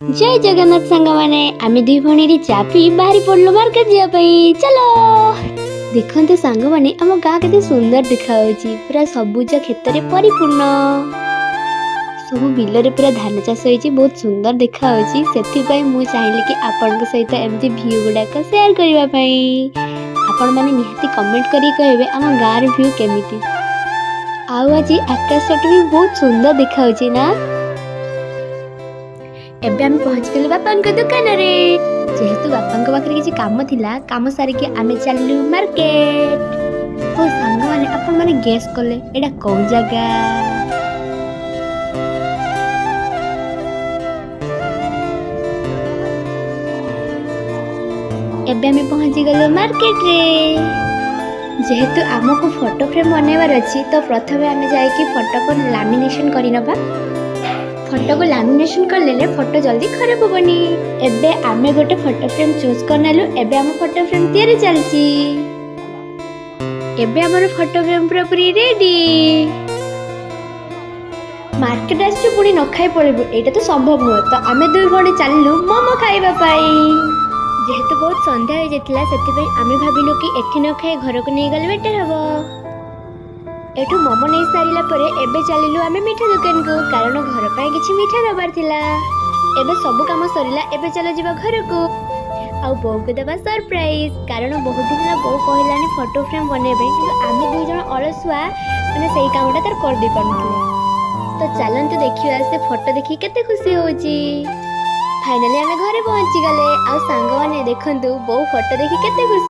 ଜୟ ଜଗନ୍ନାଥ ସାଙ୍ଗମାନେ, ଆମେ ଦୁଇ ଭଉଣୀରେ ଚା ପିଇ ବାହାରି ପଡ଼ିଲୁ ମାର୍କେଟ ଯିବା ପାଇଁ। ଚାଲ ଦେଖନ୍ତୁ ସାଙ୍ଗମାନେ, ଆମ ଗାଁ କେତେ ସୁନ୍ଦର ଦେଖାଯାଉଛି। ପୁରା ସବୁଜ କ୍ଷେତରେ ପରିପୂର୍ଣ୍ଣ। ସବୁ ବିଲରେ ପୁରା ଧାନ ଚାଷ ହେଇଛି, ବହୁତ ସୁନ୍ଦର ଦେଖାଯାଉଛି। ସେଥିପାଇଁ ମୁଁ ଚାହିଁଲି କି ଆପଣଙ୍କ ସହିତ ଏମିତି ଭ୍ୟୁ ଗୁଡ଼ାକ ସେୟାର କରିବା ପାଇଁ। ଆପଣମାନେ ନିହାତି କମେଣ୍ଟ କରିକି କହିବେ ଆମ ଗାଁର ଭ୍ୟୁ କେମିତି। ଆଉ ଆଜି ଆକାଶଟା ବି ବହୁତ ସୁନ୍ଦର ଦେଖାଯାଉଛି ନା? ଏବେ ଆମେ ପହଞ୍ଚିଗଲୁ ବାପାଙ୍କ ଦୋକାନରେ। ଯେହେତୁ ବାପାଙ୍କ ପାଖରେ କିଛି କାମ ଥିଲା, କାମ ସାରିକି ଆମେ ଚାଲିଲୁ ମାର୍କେଟ। ଓ ସାଙ୍ଗମାନେ, ଆପଣମାନେ ଗେସ୍ କଲେ ଏଇଟା କୋଉ ଜାଗା? ଏବେ ଆମେ ପହଞ୍ଚିଗଲୁ ମାର୍କେଟରେ। ଯେହେତୁ ଆମକୁ ଫଟୋ ଫ୍ରେମ୍ ବନେଇବାର ଅଛି, ତ ପ୍ରଥମେ ଆମେ ଯାଇକି ଫଟୋକୁ ଲାମିନେସନ୍ କରିନେବା। ଫଟୋକୁ ଲାମିନେସନ୍ କରିନେଲେ ଫଟୋ ଜଲ୍ଦି ଖରାପ ହେବନି। ଏବେ ଆମେ ଗୋଟେ ଫଟୋ ଫ୍ରେମ୍ ଚୁଜ୍ କରିନେଲୁ। ଏବେ ଆମ ଫଟୋ ଫ୍ରେମ୍ ତିଆରି ଚାଲିଛି। ଏବେ ଆମର ଫଟୋ ଫ୍ରେମ୍ ପୁରାପୁରି ରେଡି। ମାର୍କେଟ ଆସିଛୁ, ପୁଣି ନ ଖାଇ ପଳେଇବୁ, ଏଇଟା ତ ସମ୍ଭବ ନୁହେଁ। ତ ଆମେ ଦୁଇ ଭଉଣୀ ଚାଲିଲୁ ମୋମୋ ଖାଇବା ପାଇଁ। ଯେହେତୁ ବହୁତ ସନ୍ଧ୍ୟା ହେଇଯାଇଥିଲା, ସେଥିପାଇଁ ଆମେ ଭାବିଲୁ କି ଏଠି ନ ଖାଇ ଘରକୁ ନେଇଗଲେ ବେଟର ହବ। ଏଠୁ ମୋମୋ ନେଇ ସାରିଲା ପରେ ଏବେ ଚାଲିଲୁ ଆମେ ମିଠା ଦୋକାନକୁ, କାରଣ ଘର ପାଇଁ କିଛି ମିଠା ନେବାର ଥିଲା। ଏବେ ସବୁ କାମ ସରିଲା, ଏବେ ଚାଲ ଯିବା ଘରକୁ ଆଉ ବୋଉକୁ ଦେବା ସରପ୍ରାଇଜ। କାରଣ ବହୁତ ଦିନ ହେଲା ବୋଉ କହିଲାନି ଫଟୋ ଫ୍ରେମ୍ ବନେଇବା ପାଇଁ, କିନ୍ତୁ ଆମେ ଦୁଇ ଜଣ ଅଳସୁଆ, ମାନେ ସେଇ କାମଟା ତାର କରିଦେଇ ପାରୁନଥିଲେ। ତ ଚାଲନ୍ତୁ ଦେଖିବା ସେ ଫଟୋ ଦେଖି କେତେ ଖୁସି ହେଉଛି। ଫାଇନାଲି ଆମେ ଘରେ ପହଞ୍ଚିଗଲେ। ଆଉ ସାଙ୍ଗମାନେ ଦେଖନ୍ତୁ, ବୋଉ ଫଟୋ ଦେଖି କେତେ ଖୁସି।